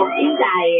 Og Inday.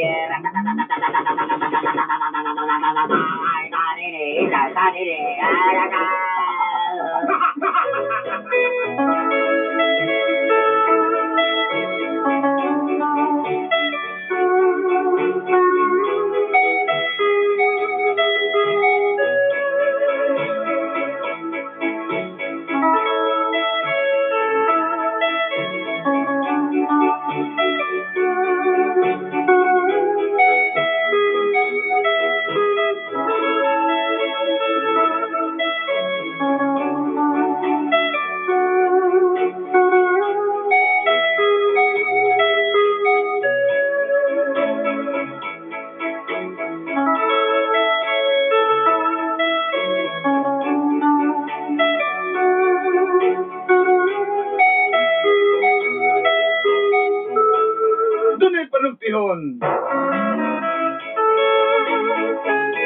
Dunay panultihon.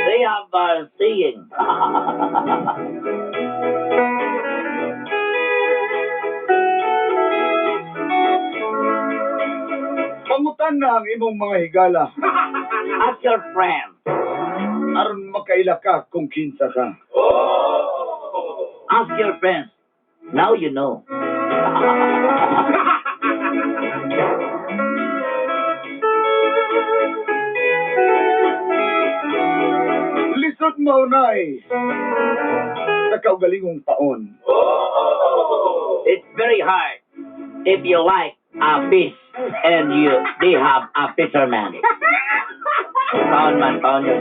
They have a saying. Pangutan na ang imong mga higala Ask your friend. Aron makaila ka kung kinsa ka. Ask your friends. Now you know. Lisod maunay sa kaugalingong paon. It's very hard if you like a fish and you they have a fisherman. Paon man, paon yun.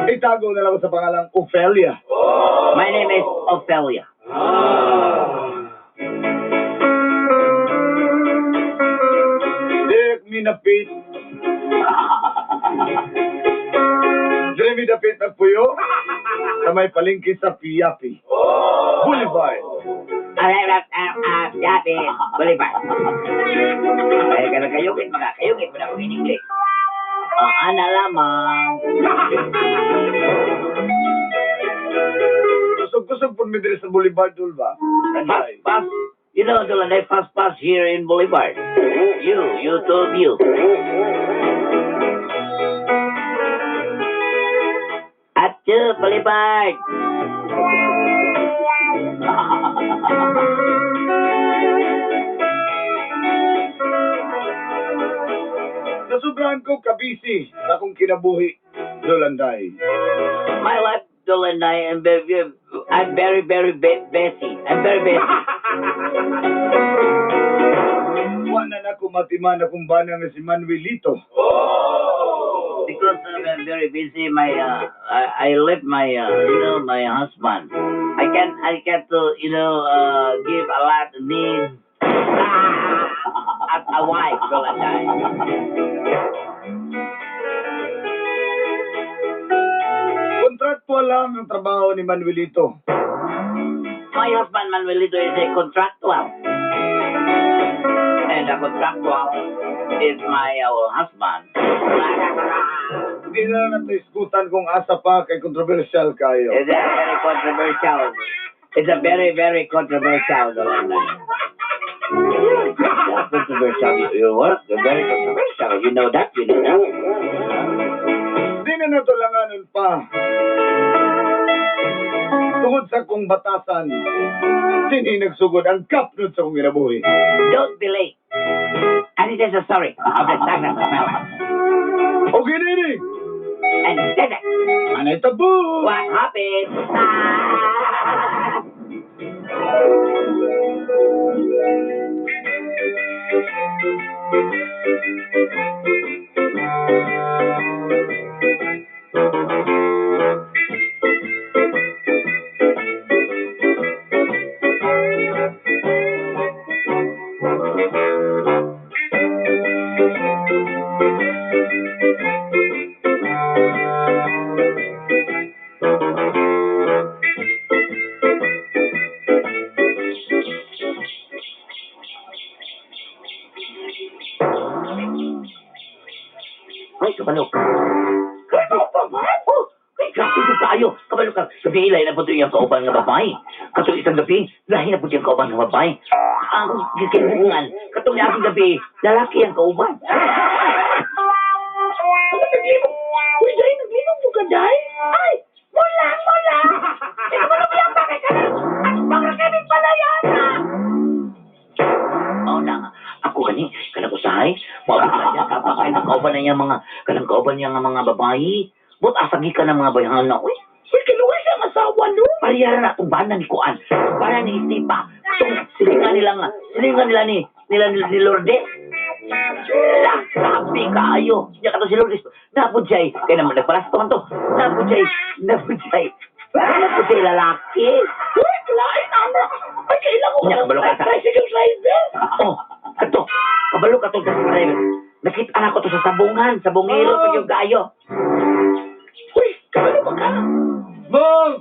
Itago na lang ko sa pangalang Ophelia. My name is Ophelia. Direk mi napit. Dire mi dapit nagpuyo sa may palengke sa Piapi Boulevard. Yapi, Boulevard. Ay, kana kayugit mga kayugit mo na kong in English. Oh, ana lamang. Kusog-kusog po mi diri sa Boulevard, dul ba? Fast pass. Dulanay, fast pass here in Boulevard. You, two of you. At you, Boulevard. Nasubrahan ko kabisi sa akong kinabuhi, Dolanday. My life, Dulanay, I'm very, very busy. I'm very busy. Wa na nako matiman akong bana nga si Manuelito. Because I'm very busy. My I left my you know my husband. I can't to give a lot of needs as a wife, Dulanay. Kontraktual lang ang trabaho ni Manuelito. My husband Manuelito is a contractual. And a contractual is my husband. Hindi na lang nato isgutan kung asa pa kay controversial kayo. It's a very controversial. It's a very, very controversial, Dulanay. Yeah, controversial. You work. You're very controversial. You know that. You know that. Hindi na nato langanon pa. Tungod sa kong batasan, dinhi nagsugod ang kapnod sa akong kinabuhi. Don't be late. And it is a story of the darkness of my life. O kinini, And that's it. Anay tabo! What happened? Ah! Ay, kabalo. Kabalo pa ba? Oh, ay, grabe yung kayo. Kabalo ka. Gabi, lahi na po ito yung kauban nga babae. Kato isang gabi, lahi na po ito yung kauban nga babae. Ang gikinhungan, katong niaging gabi, lalaki ang kauban. Ano naglibog? Uy, day, naglibog mo ka, day? Ay, mula, mula! Ikaw mo lang bakit ka na? Ang pangakanin pala yan, ah! Mao na nga. Ako gani, kanang usahay, moabot na niya, kapag kay kauban na niya mga, kanang kauban niya nga mga babayi. But asagi ka ng mga bayhana, uy. Uy, kinuha siya ang asawa, no? Pariyara na itong bana ni Kuan, bana ni Istipa, itong silingan nila nga, silingan nila ni, nila ni, ni Lourdes. La, sabi kaayo. Niya kato si Lourdes. Napod siya eh. Kaya naman nagpalasto man to. Napod siya eh. Napod siya eh. Napod siya eh, lalaki. Uy, kalain, ano? Ay, kailan ko Nya, kabalo ka sa- tricycle driver? Oh, kato. Kabalo ka to sa driver. Nakita na ko to sa sabungan, sabungero Oh. pag yung kaayo. Uy, kabalo ba ka? Bong!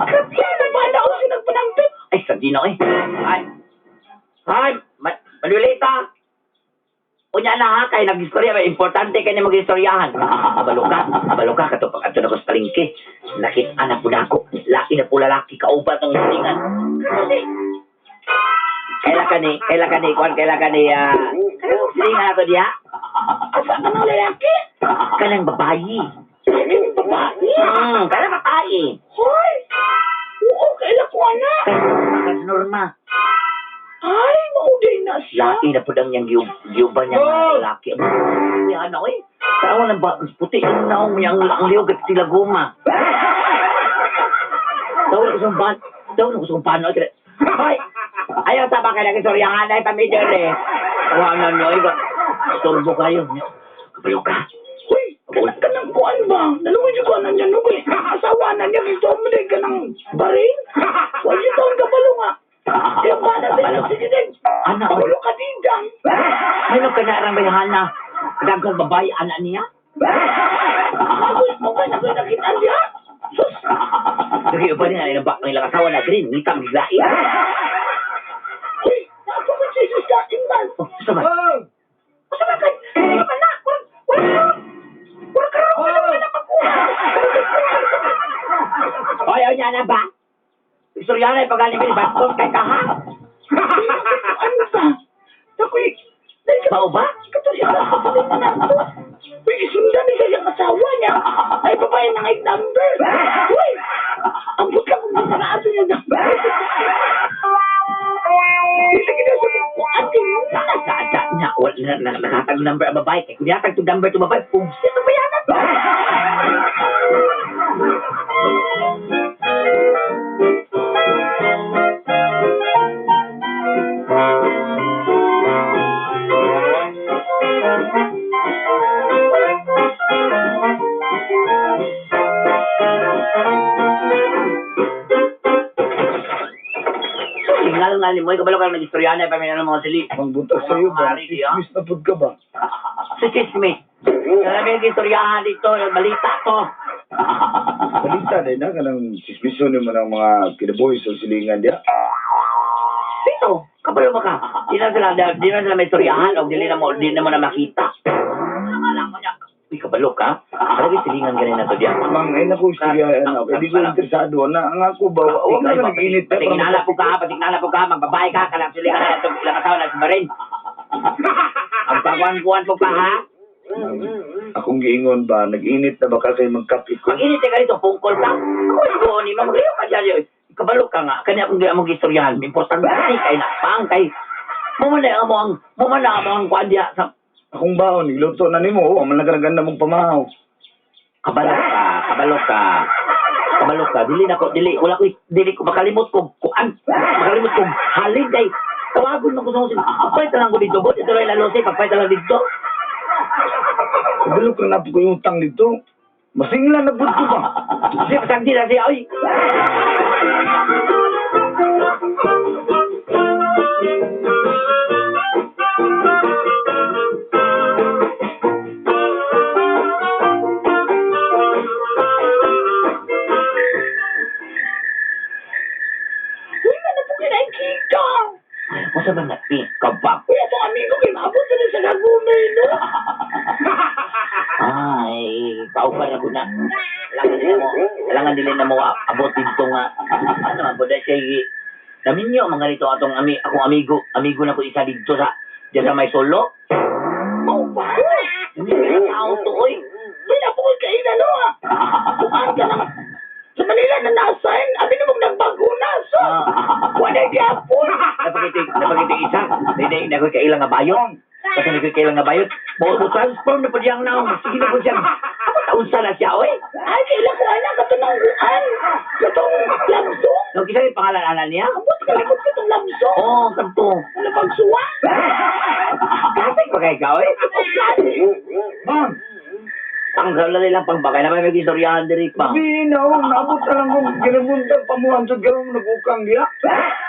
Kapya na ba na ako sinagpanangpit? Ay, sagdi na eh. Ay. Ay, Manuelita. Unya na ha, kay nag-istorya, may importante kay na mag-istoryahan. Kabalo ka, kato pag ato na ko sa palengke. Nakita na po na ako. Laki na po lalaki, kauban ng silingan. Kaila ka ni, kuan, kaila ka ni, silingan na to diha. Asa ka ng lalaki? Kanang babayi. Ay, kanang babae? Kanang babae. Hoy! Oo, kailan ko anak? Kanang Norma. Ay, mauday na siya. Laki na po lang niyang giyuban niya mga lalaki. May ano eh. Tawa ng ba, puti yung naong niya ang liyog at sila guma. Tawa na kusong ban, tawa na kusong pano. Hoy! Ayaw sa baka lagi soryahan ay pamidor eh. Tawa na niyo, iba. Turbo kayo. Kabalo ka. Uy, kanang kanang kuan ba? Naluwid yung kuan na niya, no? Kay asawa na niya, gusto mo din ka ng baring? Wala siya taon kabalo nga. Kaya ba na sila, sige din. Ana, oy. Kabalo ka din dyan. May nagkanarang bayhana. Daghang babae, ana niya. Agoy, mukha na ko'y nakita niya. Sus! Naging iba niya, ilang ba, ang ilang asawa na green, ngitang gilain. Uy, napakot siya sa dating man. Oh, sa man. Bong! Asa man kay? Wala man na. Wala, wala. Wala ka wala ka na pagkuha. Hoy, oy, niya na ba? Istoryana, pagaling ni Bastos kay kaha. Ano ba? Takoy, dahil ka Mao ba? Kato siya sa na to. Uy, isundan niya siyang asawa niya. Ay, babae na ngay number. Uy, ang buta kong ginaraato niya number. Hindi kita sa kuan kayo. Sa sa sa niya, wala na na nakatag number ang babae. Kay kung yatag tong number to babae, pugsit ang bayanan. Singal nga ni mo, kabalo ka nag-istoryana pa may ano mga sili. Mangbuntag sa'yo ba? Mari diya. Chismis na pud ka ba? Sa chismis. Grabe ang istoryahan dito, balita to. Balita din na kanang chismison nimo ng mga kinabuhi sa silingan diya. Dito, kabalo ba ka? Di na sila, di na sila may istoryahan o dili na mo, di na mo na makita. Akala mo niya, uy, kabalo ka? Talaga silingan ganin na to diya. Mang, ay naku, istorya na ako. Hindi ko interesado na. Ang ako ba, wa man ka nag-init. Patignala po ka, patignala po ka, magbabae ka, kanang silingan na ito, ilang asawa na si Marin. Ang pakuan-kuan po ka, ha? Akong giingon ba, nag-init na ba ka kay magkape ko? Mag-init ka dito, phone call ka. Ako yung ni ma'am, maglayo ka dyan. Kabalo ka nga, kanya akong among istoryahan, importante kay na, pang kay, mumana mo ang, mumana mo ang kuan diya sa Akong baon, nigluto na nimo, wa man nagaganda mong pamahaw. Kabalo ka, kabalo ka. Kabalo ka, dili na ko, dili, wala ko, dili ko, makalimot ko, kuan, makalimot ko, halin kay, tawagon man ko sa kusin, pagpahit na lang ko dito, dito lang lalose, pagpahit na lang dito. Kabalo ka na po ko yung utang dito. Masingla na pud ko ba? Siya, pasagdi na siya, oy. Uy, ano po kinakita? Ay, ako sa mga kabab. Uy, atong amigo kay maabot na rin sa Laguna, eh, no? Ay, kauban ako na. Kailangan nila mo, kailangan nila na mo abot dito nga. Ano man, buday siya, Naminyo mga rito atong akong amigo, amigo na ko isa dito sa diyan sa may solo. Mao ba? Naminyo na tao to oy. May napukoy kaila no ah. Kuan ka ng sa Manila na nasign, abi na mong nagbago na. So, wala gyapon. Napakita isa. Hindi na ko kailang nga bayot. Kasi hindi ko kailang nga bayot. Mo transform na po siyang naong. Sige na po siyang. Ako taon na siya oy. Ay, kaila ko anak, katong kuan. Katong lamsong. No, kisa yung pangalan ana niya? Ambot kalimot katong lamsong. Oo, oh, kanto. Ano pagsuwa? Kasay pa kay ka oy. Ma'am, Ang gala nilang pangbakay naman may istoryahan diri pa. sabihin na ako, naabot na lang kong ginabuntag pamuhan sa garong nag-ukang diya.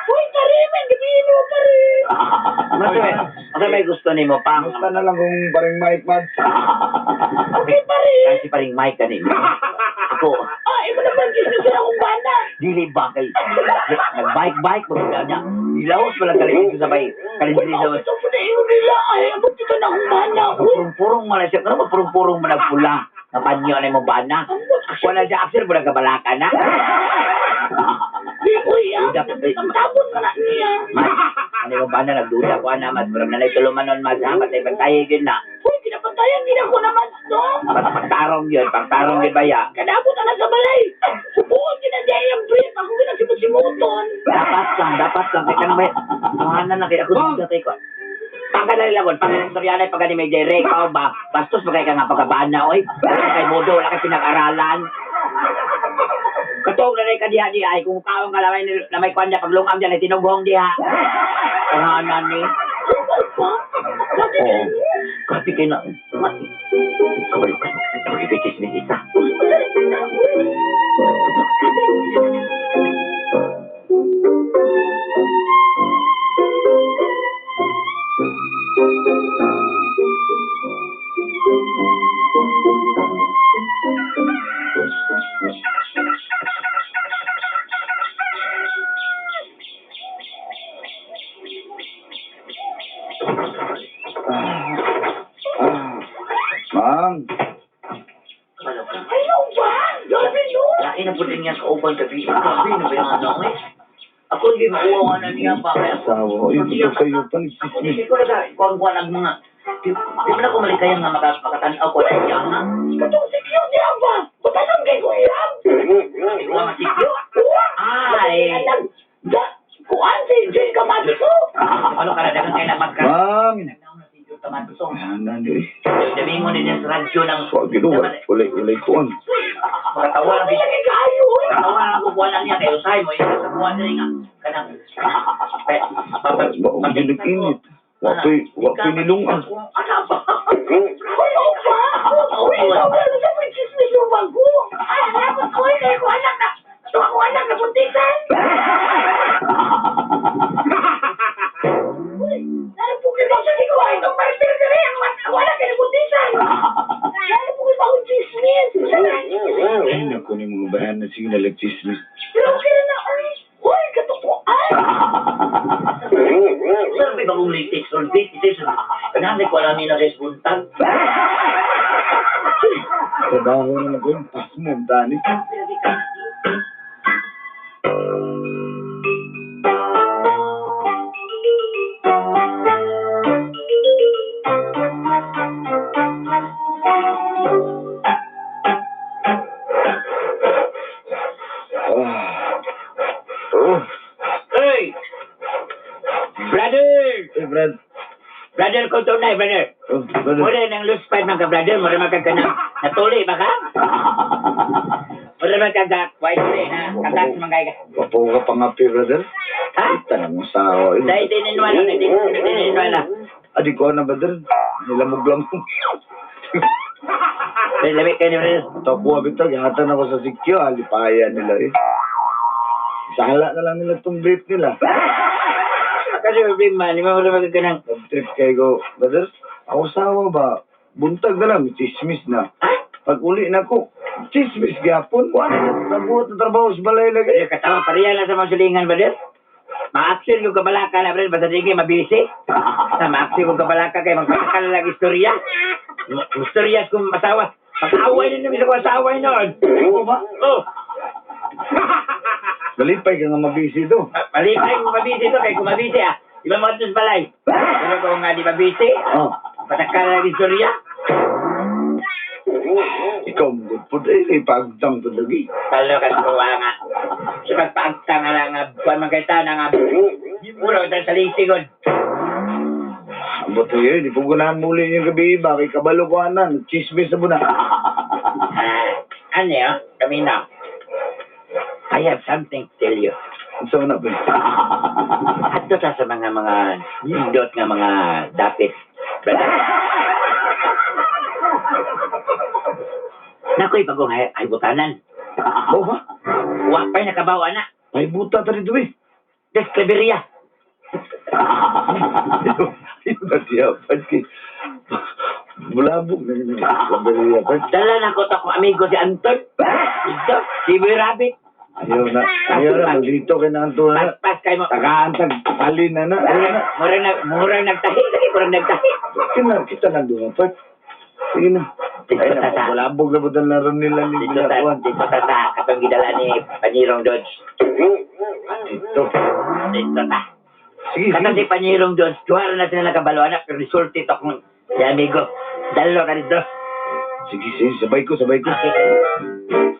Uy, pare, may gabihin mo, pare. Masa may gusto nimo pang. Basta na lang kung paring Mike Mads. Okay, pare. Kasi paring Mike kanin. Ako, Ah, imo na bang chismis na akong bana? dili ba kay nag-bike-bike mo niya. Nilaos pala kalit sa bay. Kalit Uy, diri sa mausap ko na iyo nila. Ay, ambot ito na akong bana. Uy, Purong-purong man na siya. Ano ba purong-purong man ang pula? Napanyo na mo bana. ambot. Wala siya aksel mo nagkabalaka na. Di, uy, ah. Dapat- Ang tabon na na niya. Mas, ano mo bana nagduda ko ana mas murag nanay tulumanon mas ha patay pantay gyud na. Uy, kinapantayan, gina ko naman, no? Pat pagtarong yun, pagtarong yun baya. Kadabot na lang sa balay. Upuon gina diya yung brief. Ako gina simot-simuton. Dapat lang kay kanang may tawanan na kay ako dito kay ko. Pagka lang pagka istorya na pagka ni may direct ka ba, bastos ba kay ka nga pagkabana oy. Wala ka kay modo, wala kay pinag-aralan. Katong na rin ka diha di ay kung kaon ka lamay lamay kwan diha paglungam diha tinughong diha. Tahanan ni. Uy, pa? Bakit Oo. yun? Grabe kay na. Kabalo ka. Kabalo kay chismis isa. Uy, wala na, uy. Ah, Ma'am, Kabalo ka. Ayaw ba? Grabe, no? Lain na po din niya sa uban gabi. Grabe na ba yung ano eh? Ako hindi mauwawa na niya pa. Kaya asawa, ay, ito kayo pa, Ako nagchismis. hindi ko na kuwan-kuwan ang mga... Di ba na ko malikayang nga makatanaw ko na niya nga? Katong sikyo niya ba? Batanong kay Kuya. Iwa nga sikyo. Ay! Da, kuan si Jay Camacho. Ano ka na dagang kay naman ka? Ma'am! Nagnaon na si Jun Camacho. Ano, eh. Dami mo din sa radyo ng... Wag gino, walay, walay kuan. Makatawa lang. Grabe lagi kayo, uy. Makatawa lang ako kuwan lang niya. Kaya usahay mo. Yung sa kuwan niya nga. Kanang... Ba, ang ginag-init. Wapoy nilungan. Ano ba? Uy, o ba? Uy, ikaw ba? Ano sa may chismis yung bago? Ay, dapat ko, kay ko anak na. Ito ako anak na buntisan. Uy, nalapugin ba siya ni Kuya? Itong martir na rin, ang wala kayo buntisan. Nalapugin ba akong chismis? Ay, naku ni mga bayan na sige nalag-chismis. Pero okay na na, uy. Uy, katukuan. Sir, may bagong latest or date. Ito Kanami ko alam nila guys buntag. Trabaho na lang ko yung pasmo, ang tani. Ah. Oh, Hey! Brother! eh, Brad. Brother ko tunay, brother. Oh, brother. Mura nang loose pipe man ka, brother. Mura man ka kanang natuli ba ka? Mura man ka ka, white na, katas man kay ka. Wapo ka pa nga, brother. Ha? Tanang mo sa ako. Dahil tininwa na, tininwa na. Adi ko na, brother. Nilamog lang ko. Dahil lamig kayo ni brother. Tapo, abito, gihatan ako sa sikyo. Halipaya nila eh. Sala na lang nila tong brief nila. Kasi problema, di ba mura man ka kanang, Nag-trip kay ko, brother. Ako sawa ba? Buntag na lang, chismis na. ha? Pag uli na ko, chismis gyapon. Wala na, nabuhat na trabaho sa balay lagi. Brother, katawa, pareha lang sa mga sulingan, brother. Ma-action yung kabalaka na, brother. Basta di kayo mabisi. Na, ma-action yung kabalaka kayo. Magpasakal lang istorya. Istorya kung masawa. Pag-away na namin sa kong asawa noon. Oo ba? Oh! Malipay ka nga mabisi to. Malipay kung mabisi to, kay kung mabisi ah. Di ba mo balay? Pero kung nga di mabisi, Oh, patakal na istorya. ikaw mo good po eh, pagtang po lagi. Talo ka sa kuha nga. Sa pagpaagta nga lang nga, buwan man kay na nga. Puro tayo sa lisigod. Ang buto yun, di po ganahan muli yung gabi ba, kay kabalo ko anan, chismis na muna. Ah, ano yun? Kami na. I have something to tell you. Ang na ba? Adto ta sa mga nindot nga mga dapit. Brother. Nakoy bagong haybutanan. Oh ba? Wa pa'y nakabawa na. Ay buta ta dito eh. Descleveria. Ayun na siya, pati. Bulabog na yun. Labariya, pati. Dala na ko to akong amigo si Anton. Ito, si Boy Rabbit. Ayaw na, ayaw na, maglito kay na ang tuwa na. Paspas kay mo. Takaan, tag, alin na na, ayaw na. Murang nagtahi. Lagi, murang nagtahi. Sige na, kita na doon, pat. Sige na. Ay na, bulabog na ba laro nila ni Dito ta, Bilakuan? dito ta sa katong gidala ni Panyirong Dodge. Dito. Dito ta. Sige, Katong si sige. Panyirong Dodge, duha na sila nakabalo anak, pero resulti to akong si amigo. Dalo ka dito. Sige, sige, sabay ko, sabay ko. Okay.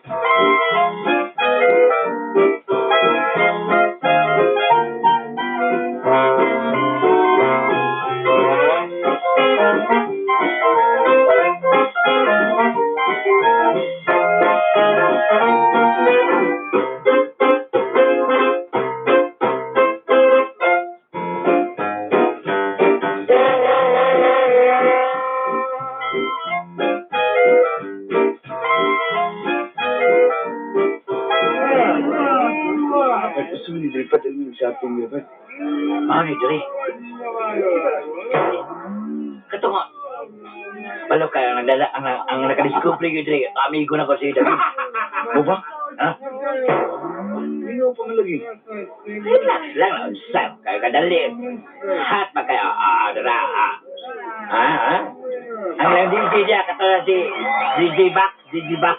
Ay, gusto mo ni Dripat, ano yung shopping Dripat? Mao ni diri. Kato nga. Balo ka ang nagdala ang nakadiskubre gyud diri. Amigo na ko si David. O ba? Ha? Hindi ko pa malagi. Relax lang usap kayo kadali. Hat ba kayo? Ah, dara. Ah. Ah, ah. Ang lang DJ niya kato na si DJ Bax, DJ Bax.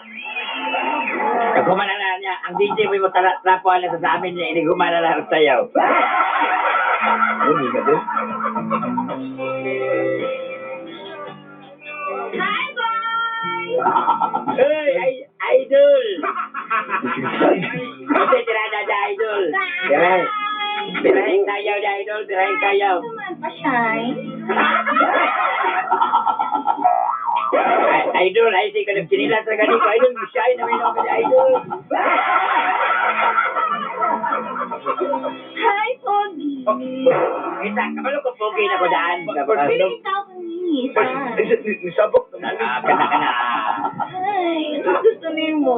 Pag humana na niya, ang DJ mo yung trapo na sa amin niya, inigumana na sayaw. Ano, hindi na din? Hi, boys! Hey, ay, idol! Kasi tira na na, idol. Tira. Tirahin sayaw na, idol. Tirahin sayaw. Naman pa, Shine. Ay, idol, ay, sige ka nagchinilas na ganito. Idol, shine namin ako ka idol. Hi, Pogi! Kita, kabalo ko pogi na ko daan. Pero ikaw kang isa. Ay, nisabok na. Ah, kana, kana. Hi, ano gusto nimo?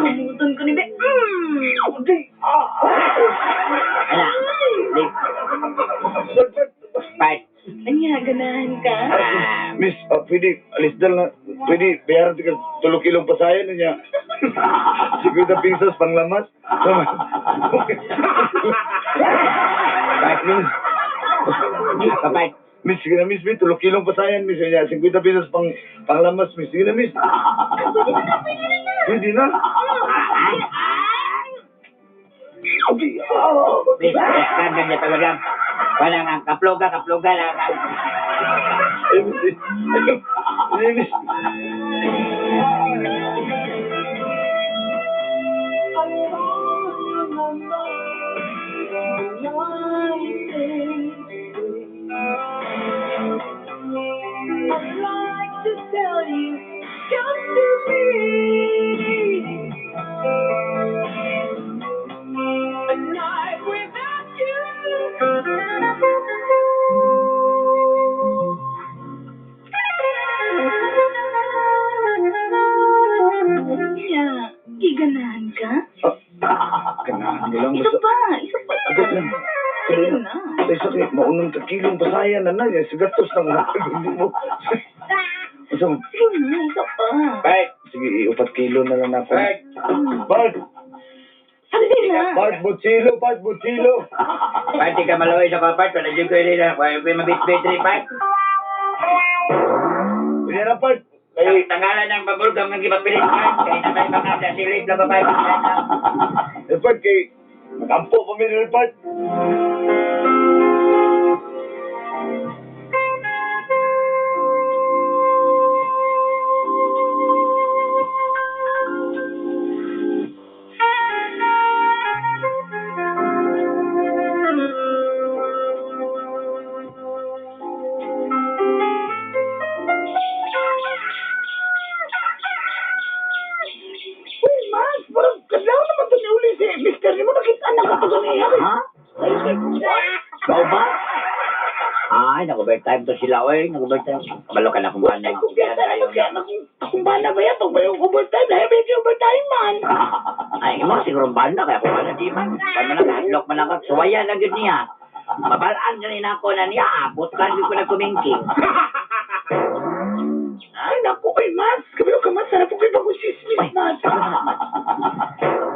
Kumutan ko ni Be. Ana, lip. Part. Anya, ganahan ka? Ah, Miss, ah, pwede, alis dal na, pwede, bayaran ka tulog kilong pasayan na niya. 50 pesos panglamas. Tama. Part. Miss, Kapart. miss, sige na, miss, miss, tulog kilong pasayan, miss, niya, 50 pesos panglamas, miss, sige na, miss. Pwede na, pwede na. Pwede na. Ay, Miss, kan niya talaga. Wala nga, kaploga, kaploga lang. Ay, miss, eh. Ay, miss. I'd like to tell you just to be a night without you. Yeah, giganahan ka? Ah, ganahan ko lang. Isa Basta, pa, isa pa. agad lang. Sige na. Ay, sakit, maunang ka kilong pasayan na na. Sigatos na mga hindi mo. Basta, Sige na, isa pa. Part. sige, 4 kilo na lang ako. Part. Bart! Sige na. Bart, Butchilo! Bart, Butchilo! Part, di ka maluwi sa kapart. Wala dyan ko yun. Wala ko yung mabit-bit, part. Kunya na, Bart! Kay Tanggalan ng bubblegum nga gipapilit man. Kay na may mga sa silid lang babae. Repart kay magampo pa mi repart. Uy, Mas, parang kadlaw naman ito ni uli si Mr. Ni mo nakita na ka to niya. Ha? Ay, kay kuwan. Ikaw ba? Ay, nag-overtime to sila, oy. Nag-overtime. Kabalo ka na kung paano. Ay, kung biya sana kaya akong bana ba yan? Pag may overtime, dahil may overtime man. Ay, imo siguro banda kaya kung ano di man. Kan man lang hadlok man lang. Suwaya lang gyud niya. Mabalaan ganin ako na niya. Abot kan gyud ko na kumingking. Ay, naku, ay, Mas. Kabalo ka, Mas. Sarap ko kayo bagong sismis, Ay, Mas.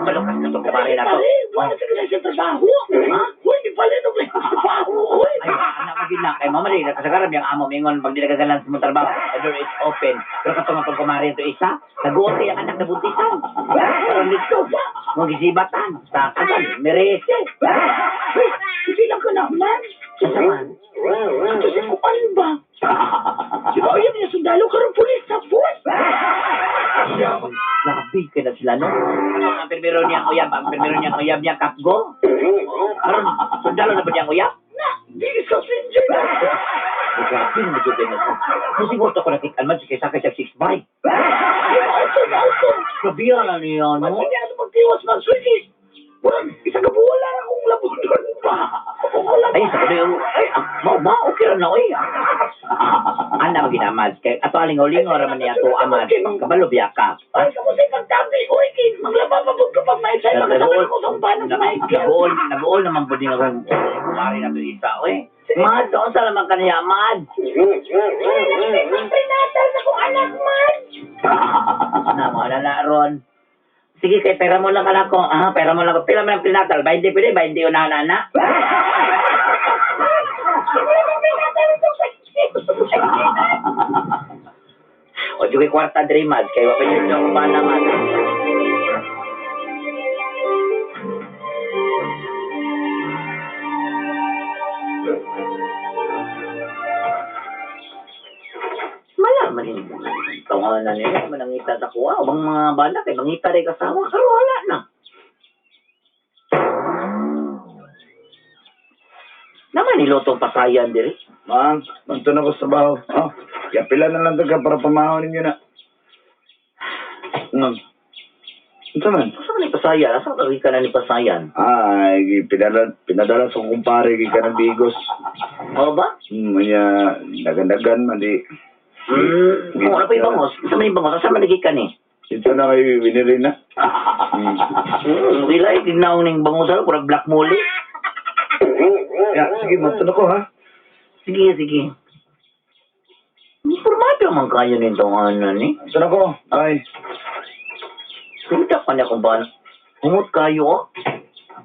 Malukas ka to kumari na to. Pare, wala sa kanila siya trabaho. Ha? Uy, di pala nung may trabaho, uy. Ay, anak ko gina. Kay mama di kasagaran yang amo mingon pag di nagagalan sa mong trabaho. The door is open. Pero katong pag kumari to isa, naguot kay ang anak na buntisan. Karon dito, mo gisibatan sa kasan, merese. Uy, hindi lang ka na, man. Sa man. Ito si Kuan ba? Di ba, uyab niya sundalo karon pulis sa boss. Grabe kay na sila no. Ano ang primero niya uyab, ang primero niya uyab niya kapgo. Karon sundalo na ba niyang uyab? Na, di is ka stranger na. Grabe mo jud kay na. Kasi mo to ko nakitaan man kay sakay sa 6 by. Di ba, ito na ito. Grabe na niya Mas no. hindi ako magtiwas, man. Swiki. Walang isang kabuwala na akong labundon pa. Wala Ay, sa kuno, ay, ma, ma, okay ra na, oy. Ana maginamad kay ato aling ulingo ra man niya ato amad. Kabalo biya ka. Ay, kamu sa pagtabi, uy, kin, maglaba pa ka pag may say, makasabay ko sa umpanan sa Michael. Nabuol, nabuol naman pud ni akong kumari na to isa, oy. Mad, doon sa laman kaniya, mad. Prenatal sa kong anak, man. Na mo na na ron. Sige kay pera mo lang kana ko. Ah, pera mo lang ko. Pila man ang prenatal? 20 pwede, 20 una na na. O jugay kwarta diri mad kay wa pa yun ang pana mad. Mala man yun. Tawanan nila, manangita sa kuha. Ubang mga bala, kay mangita rin kasawa. Karon wala na. Naman nilutong pasayan diri. Ma'am, manto na ko sa trabaho. Oh, kaya pila na lang to ka para pamahon ninyo na. Ma'am. Unsa man? Asa man ni pasayan? Asa ka ka na ni pasayan? Ay, pinadala, pinadala sa kumpare gikan ng Bigos. O ba? Nya dagan-dagan man di. Hmm. Kung ano pa yung bangos? Asa man yung bangos? Asa man nagikan eh? Ito na kayo binili na. Ilay, ginaw ning bangos ano, kurang black molly. Ya, sige, manto na ko ha. Sige, sige. Informado man kayo nitong ano ni. Manto na ko. Bye. Suda pa niya kung paano. Humot kayo, oh.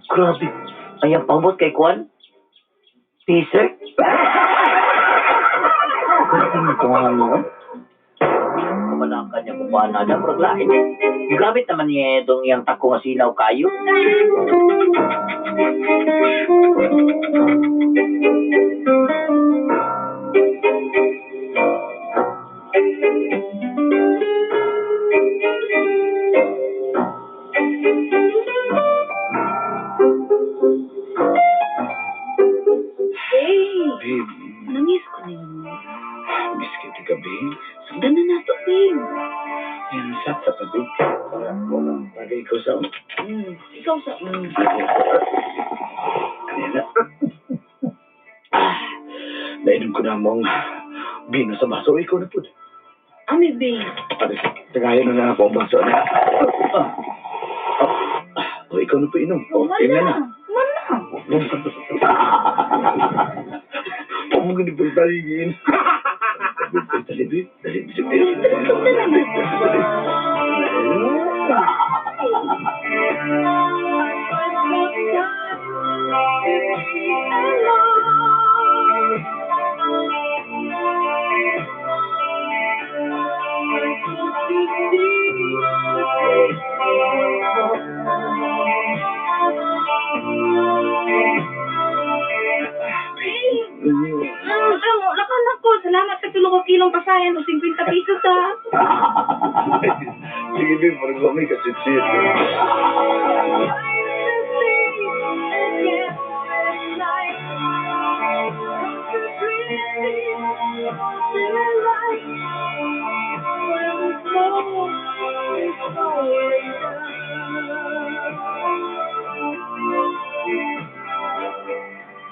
Grabe. Ayan, pahumot kay Kwan. Teaser. Grabe nitong ano, oh. Kamalakan niya kung paano. Ada, murag lain. Gamit naman niya itong iyang tako nga silaw kayo. Babe, Babe, namiss ko na yun. miss kita ka, babe. Sundan na nato, babe. Yan, sat sa pa, babe. Para wala bagay ko sa... Ikaw sa... Ano na? Ah, nainom ko na mong bino sa baso. Ikaw na po. Ami, babe. Pare, tagayan na lang ako ang baso na. Ah, ah, ah, oh, ikaw na po inom. Oh, Oh, tingnan na. mana. Mana. Pamugin ni Pagtaligin. Dali, dali, dali, dali, dali, dali. Salamat sa tulo ka kilong pasayan o 50 pesos ha. Sige, babe, parang kami kasitsit.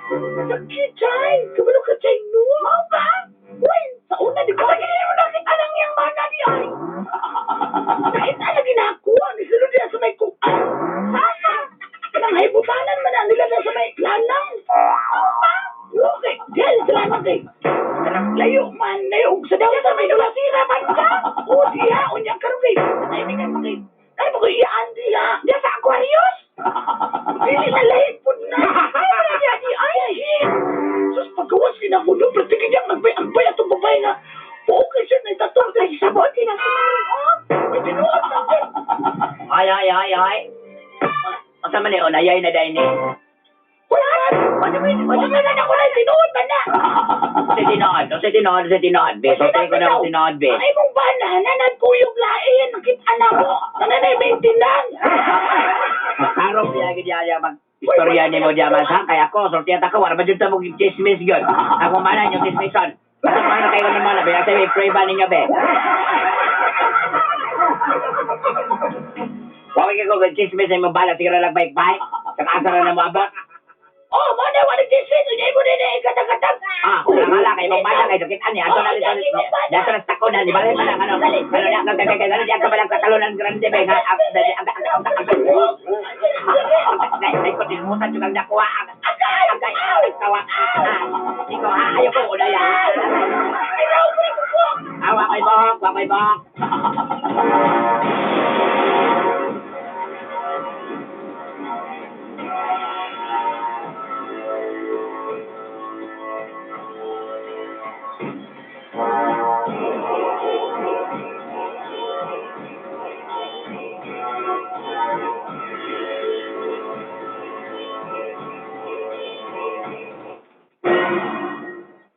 Sakit, Chay! Kabalo ka, Chay, no? Mao ba? Uy, sa una, di ba? Asa gini mo nakita lang yung mana di ay? Nakita lagi na ako. Ang isulod niya sa may kuan. Sasa! Kanang haibutanan man na nila na sa may lanang. Mao ba? Okay, diyan sa lanang kay. Kanang layo man, layo. Sa daw sa may nulasira man ka. O diha, unya karon kay. Naimingan man kay. Ano ba ko iyaan diha? Diya sa Aquarius? Dili na lahi po na. Ay, wala niya di ay. Sus, pagkawas ginakuno, pero tingin niya, magbay-ambay atong babae nga. Okay siya, naitator sa Sabot sila sa mga oh. May tinuod na siya. Ay, ay, ay, ay. Unsa man ni unayay na dai ni? Wala na. Wala na na ako na, tinuod man na. Sa tinuod, sa tinuod, sa tinuod, be. So ko na sa tinuod, be. Ang imong bana, nanagkuyog lain, nakita na mo. Nananay maintenance. Karong biya gid ya mag istorya nimo diya man ha kay ako sultihan ta ko wala ba jud ta mo chismis gyud. Ako man yung chismison. Basta man kayo naman be, asa may pray ba ninyo be. Wa kay ko chismis ay mabala siguro lang bike bike. Saka asa ra na mo abot. Oh, mo na, wala chismis. Unya mo na na, ikatag-katag. Ah, wala nga kay mong bala kay sakit ani ato na dito. Dato na sa takonan di bale man ano. Ano na kay kay kay ano diyan ka balang katalunan grande be nga ang ang ang ang ang ay ko tilmutan jud ang nakuha ang ang kawa. Ikaw ha ayo ko una ya. Awa koy bok, wa koy bok.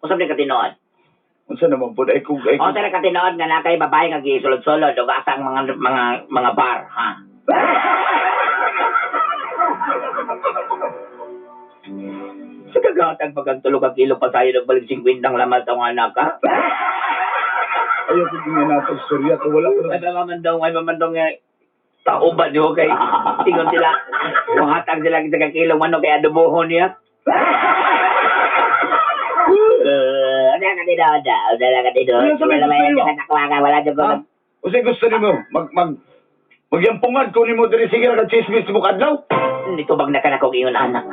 Usab ni katinood. Unsa naman po, ay kung, ay O kung, sa katinood nga na kay babae nga gisulod-sulod ug asang mga mga mga bar ha. Sa kagatag pagkagtulog ang kilo pa tayo nagbalik 50 lamat ang anak ha. ayaw ko nga nato istorya ko, wala ko na. Ay mamandong nga tao ba niyo kay tingon sila muhatag sila sa kakilong manok kay adobohon niya. Ano ka dito? Ano ka dito? Ano sa may Wala gusto may nimo? nakakuha wala jud ko. Ha? Unsay gusto nimo? Mag, mag, magyampungan ko nimo diri sige ra ka chismis mo kadlaw. Nitubag na ka na kog ingon anak.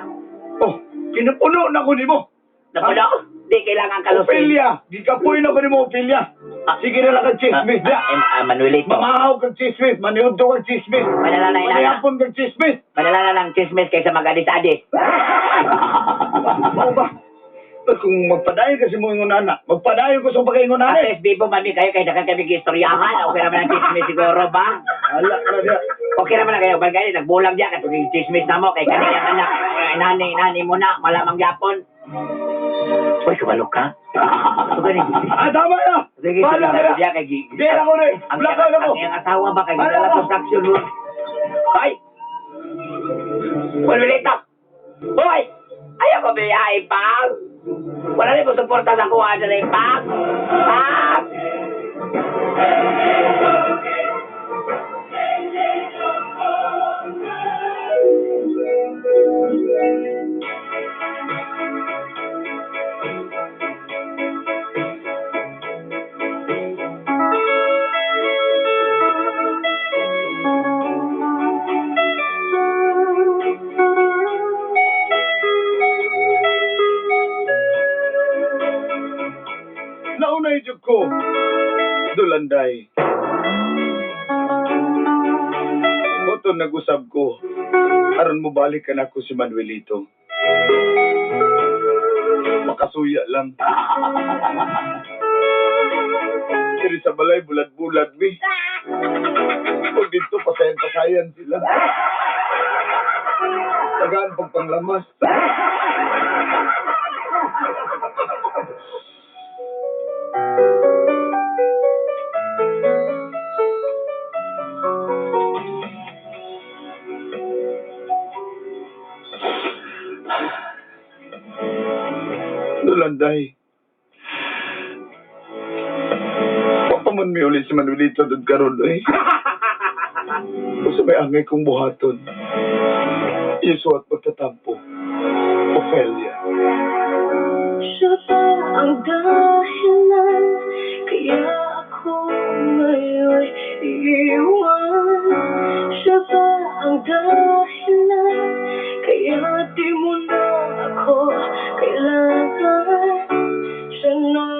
Oh, kinupuno na ko nimo. Napuno? Di kailangan kalusin. Ophelia, gikapoy na ko nimo Ophelia. Sige na lang ka chismis dia. Manuelito. Mamahaw kag chismis, manihudto kag chismis. Manala na inana. Manihapon kag chismis. Manala na ng chismis kaysa mag-adis-adis. Mao ba? Ay, kung magpadayon kasi mo ingon ana, magpadayon ko sa pagkaingon ana. At SB po, mami, kayo kay daghang kami gistoryahan. Okay naman ang chismis siguro ba? Ala ka na diya. Okay naman na kayo. Bagay, nagbulang diya. Katong chismis na mo. Kay kaniyang anak. Nani, nani mo na. Malamang yapon. Uy, kabalo ka? Ano gani? Ah, tama na. Sige, Bahala ka na. diya kay Di na ko rin. Ang Blackout ako. ang iyang asawa ba kay Bahala gidala ka. construction mo? Ay! Manuelito! Hoy! Ayaw ko biyahe, Pang! Wala rin mo suporta sa kuha dyan, Pang! Pang! Naunay jud ko. Dulanday. Moto nag-usab ko. Aron mo balik ka na ko si Manuelito. Makasuya lang. Diri sa balay, bulad-bulad, mi. Pag dito, pasayan-pasayan sila. Tagaan pagpanglamas. Nulanday. Papaman mi ulit si Manuelito doon karon eh. Basta may angay kong buhaton. Iso at pagtatampo. Ophelia. Siya ba ang dahilan kaya ako ngayon'y iiwan? Siya ba ang dahilan kaya di mo na ako kailangan? Siya na